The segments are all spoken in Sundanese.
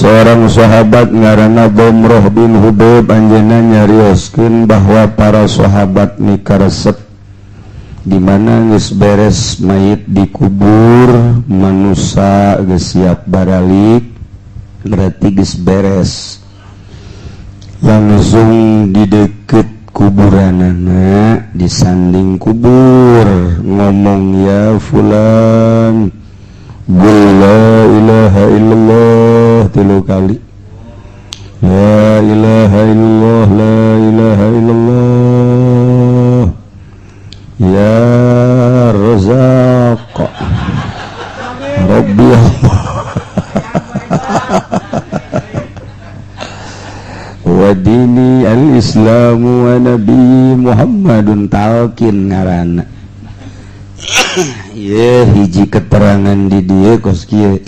Seorang sahabat ngaranna Domroh bin Hubaib, anjeunna nyarioskeun bahwa para sahabat mikaresep di mana geus beres mayit dikubur, manusia geus siap baralik, berarti geus beres, langsung di deket kuburanana, disanding kubur, ngomong, "Ya fulan, qul la ilaha illallah tilu kali. La ilaha illallah, la ilaha illallah. Ya Razaq, Rabbi Allah wa dini al-islamu wa nabi Muhammadun." Talkin ngaranna. Ye, hiji keterangan di dieu kos kieu.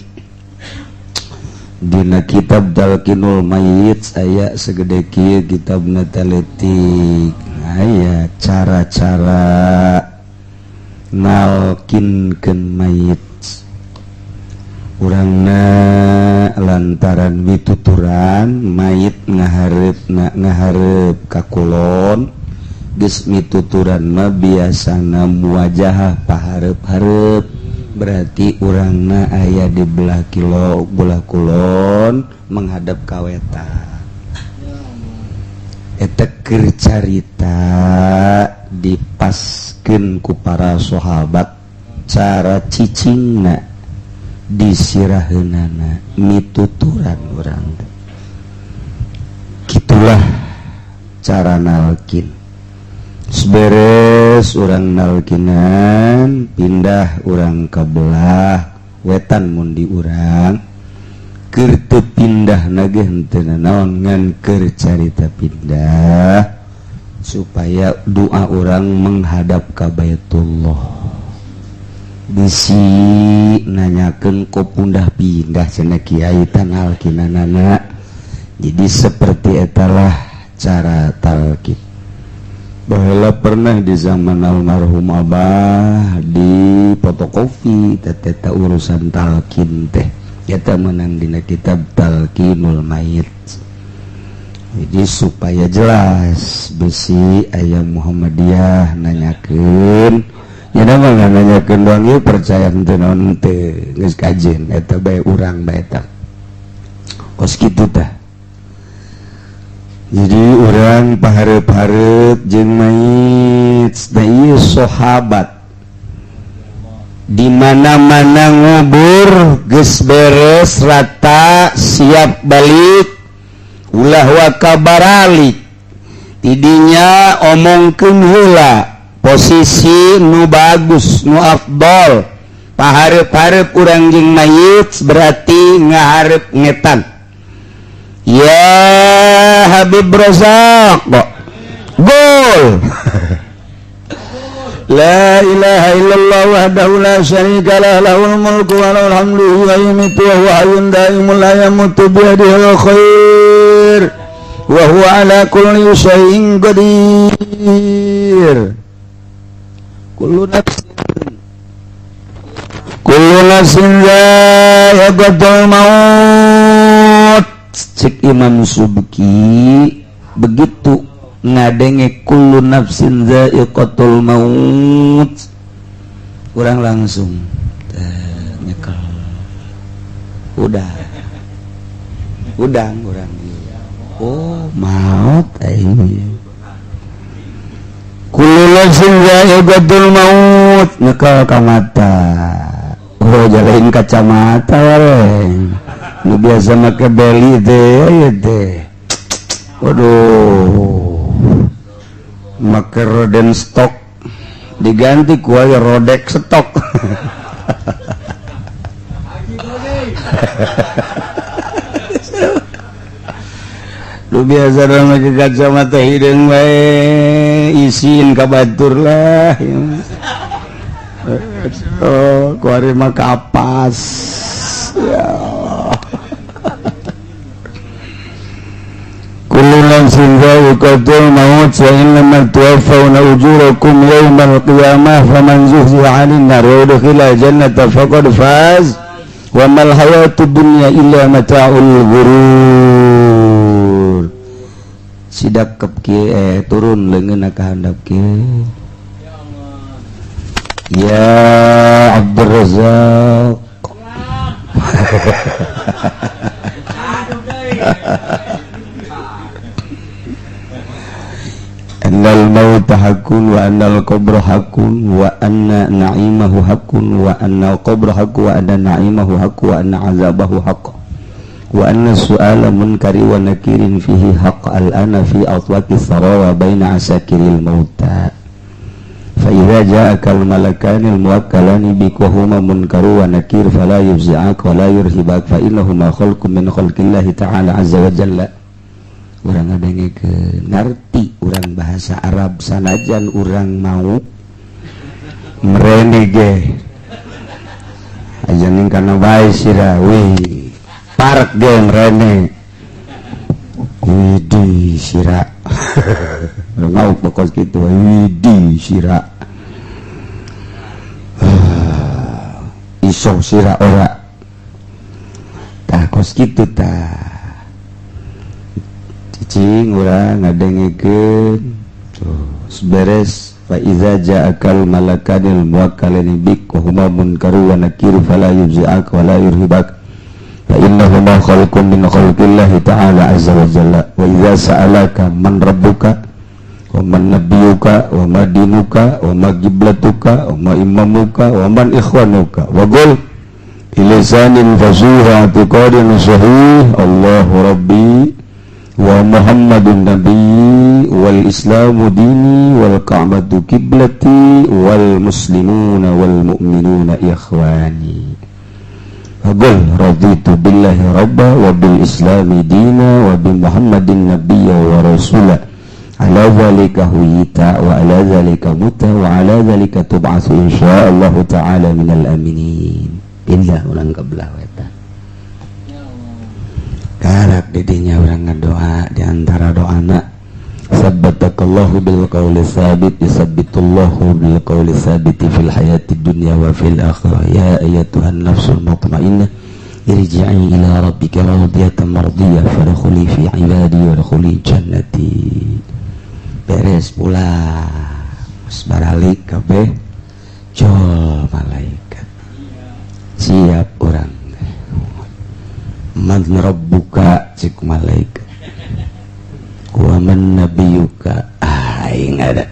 Dina kitab Talqinul Mayyit aya segede kieu kitabna, teletik, aya cara-cara nalkinkeun mayit. Urangna lantaran mituturan mayit ngaharep na ngaharep ka kulon, geus mituturan mah biasana muwajahah pahareup-hareup, berarti urangna aya di belah kilo belah kulon menghadap ka wetan. Eta keur carita dipaskeun ku para sahabat, cara cicingna disiraheunana mituturan urang. Gitulah cara nalkin. Beres urang nalkinan, pindah urang ke belah wetan. Mun di urang keur teu pindah nage henteu naon, ngan keur carita pindah supaya doa urang menghadap ka Baitullah. Bisi nanyakeun, "Kok pindah pindah?" cenah kiai tanalkinanana. Jadi seperti etalah cara talkin. Baheula pernah di zaman almarhum Abah di fotokopi teh urusan talkin teh, eta menang dina kitab Talqinul Mayit. Jadi supaya jelas, bisi aya Muhammadiyah nanyakeun, ya mah nanyakeun doang ieu, percaya henteu naon teu, geus kajen eta bae urang bae eta kos kitu tah. Jadi urang pahareup-hareup jeung mayit. Da ieu sahabat di mana-mana ngubur geus beres rata siap balik, ulah waka baralik, tidinya omongkeun heula posisi nu bagus, nu afdol, pahareup-hareup urang jeung mayit, berarti ngahareup ngetan. "Ya Habib Rozak, kok gol la ilaha illallah wahdahu la syarika lah, lahul mulku wa lahul hamdu wa yumitu wa huwa hayyun daimun la yamutu, biyadihil khair wa huwa ala kulli syai'in qadir. Kullu nafsin dha'iqatul maut." Cek Imam Subki, begitu ngadenge kullu nafsin dha'iqatul maut, kurang langsung nyekel udah udang urang, oh maut aing. Kullu nafsin dha'iqatul maut, nyekel ka mata. Oh, jalain kacamata wareng nu biasa make beli teh ya teh. Waduh, make Rodenstock diganti ku aya rodek stok. Lu biasa make kacamata hideung wae, isin ka batur lah. Oh, kuari mah kapas ya Allah. Kullu nafsin dha'iqatul maut wa innama tuwaffawna ujurakum yawmal qiyamah, faman zuhziha 'anil nar wa udkhila jannata faqad faz. Wa mal hayatud dunya illa mata'ul ghurur. Sidak kep kieu, turun leungeunna ka handap kieu. Ya Abdul Razak. Annal mauta haqqun wa annal qabra haqqun wa anna na'imahu haqqun wa anna qabra haqqun wa anna na'imahu haqqun wa anna azabahu haqqun wa anna su'ala munkari wa nakirin fihi haqq al-ana fi atlaqi thara wa baina asakiril mauta. Fa idza ja'aka al-malakani al-muwakkalani bika huma munkaru wa nakir fala yufzi'aka wa la yurhibak fa innahuma khalqun min khalqillahi ta'ala azza wa jalla. Urang ngadengekeun ngarti urang bahasa Arab sanajan urang mau mrene ge aja ning kana bae sira wih parek ge mrene widih sira mau pokos kitu widih sira iso sira ora tah kos kitu tah cicing urang ngadengekeun tuh beres. Fa iza ja'akal malakanil muwakkalani bik wa huma munkaru wa nakir fala yufzi'ak wa la yurhibak fa innahuma khalqun min khalqillahi ta'ala azza wa jalla. Wa idza sa'alaka man rabbuka wa man nabiyuka wa ma dinuka wa ma qiblatuka wa ma imamuka wa man ikhwanuka wa qul bilisanin fasih i'tiqadin sahih Allahu rabbi wa Muhammadun nabi wal islamu dini wal ka'batu kiblati wal muslimuna wal mu'minuna ikhwani. Qul raditu billahi rabba wa bil islami dina wa bi Muhammadin nabiyya wa rasula. Ala dzalika huyita wa ala dzalika muta wa ala dzalika tub'atsu insyaallah ta'ala minal aminin. Pindah urang ka belah wetan. Karak didinya urang ngadoa di antara doana sabbatakallahu bil qawli sabit yusabbitullahu bil qawli sabiti fil hayati dunya wa fil akhirah ya ayyatuhan nafsul mutmainnah irji'i ila rabbika radiyatan mardiyah fadkhuli fi ibadi wadkhuli jannati. Beres pula baralik kabeh jol malaikat siap urang man rabbuka cik malaikat wa man nabiyuka. Aing ada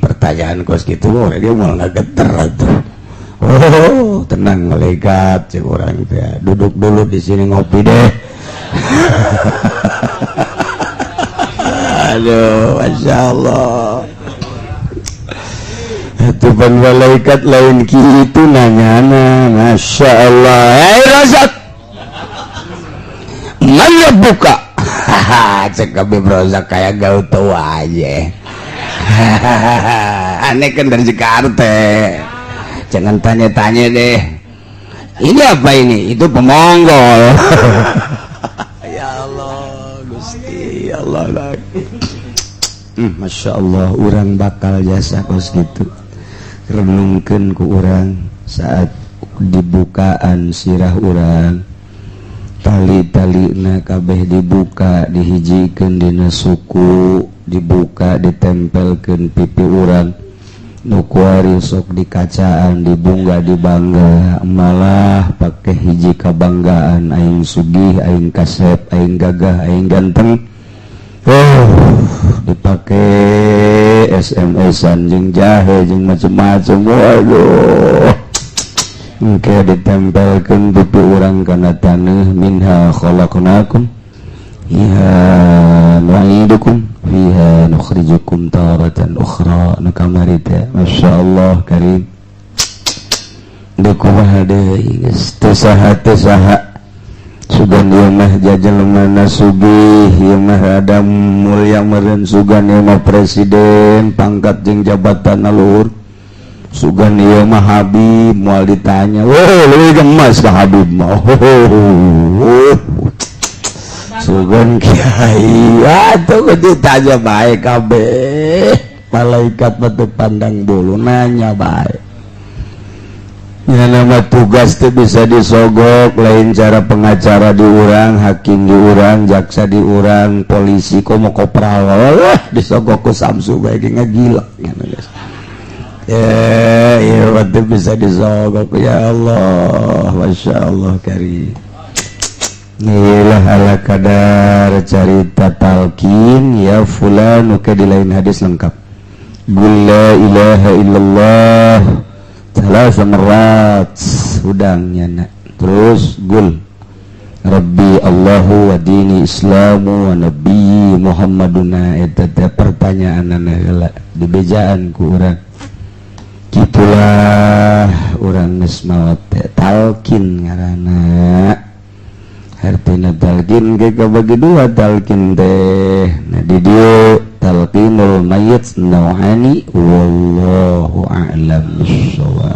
pertanyaan kos kitu urang ge moal ngageter atuh. Oh tenang malaikat cik urang teh duduk dulu di sini ngopi deh. Aduh masyaallah itu pan malaikat lain kitu nanyana masyaallah. Hey Razak mana buka. Hahaha cek Habib Rozak kayak gak tahu aja. Aneh kan dari Jakarta jangan tanya-tanya deh ini apa ini itu pemonggol. Ya Allah Gusti Allah. Masya Allah urang bakal jasa kos gitu renungkeun ku urang saat dibukaan sirah urang tali-talina kabeh dibuka dihijikeun dina suku dibuka ditempelkeun pipi urang nu kuari sok dikacaan dibungga dibangga malah pake hiji kabanggaan aing sugih aing kasep aing gagah aing ganteng. Oh dipake SMS-an jeung jahe jeung macem-macem waduh engke ditempelkeun pipi urang kana taneuh minha khalaqnakum fiha nu'idukum fiha nukhrijukum taratan ukhra nu kamari teh masyaallah karim deui kumaha deui geus teu saha teu saha sugan ieu mah jajelmana sugih ieu mah rada mulya meureun sugan ieu mah presiden pangkat jeung jabatan luhur sugan ieu mah Habib moal ditanya weh leuwih gemas ka Habib mah. Sugan kiai atuh ditanya bae kabeh malaikat mah teu pandang bulu nanya bae. Ya, nama tugas tuh bisa disogok, lain cara pengacara diurang, hakim diurang, jaksa diurang, polisi komo kopral lah disogok ku Samsu bae ngagila ya, guys. Ya, ya waktu bisa disogok, ya Allah, masya Allah kari. Inilah ala kadar carita talqin ya fulan ke di lain hadis lengkap. Qul la ilaha illallah tsalatsa marrat udangnya nak. Terus qul Rabbi Allahu wa dini Islamu wa nabi Muhammaduna, eta teh pertanyaan heula dibejaan ku urang. Gitulah urang geus maot teh, talqin ngaranna. Artina talqin ge kabagi dua talqin teh. Nah, di dieu talqinul mayyit nau'ani, wallahu a'lam bissawab.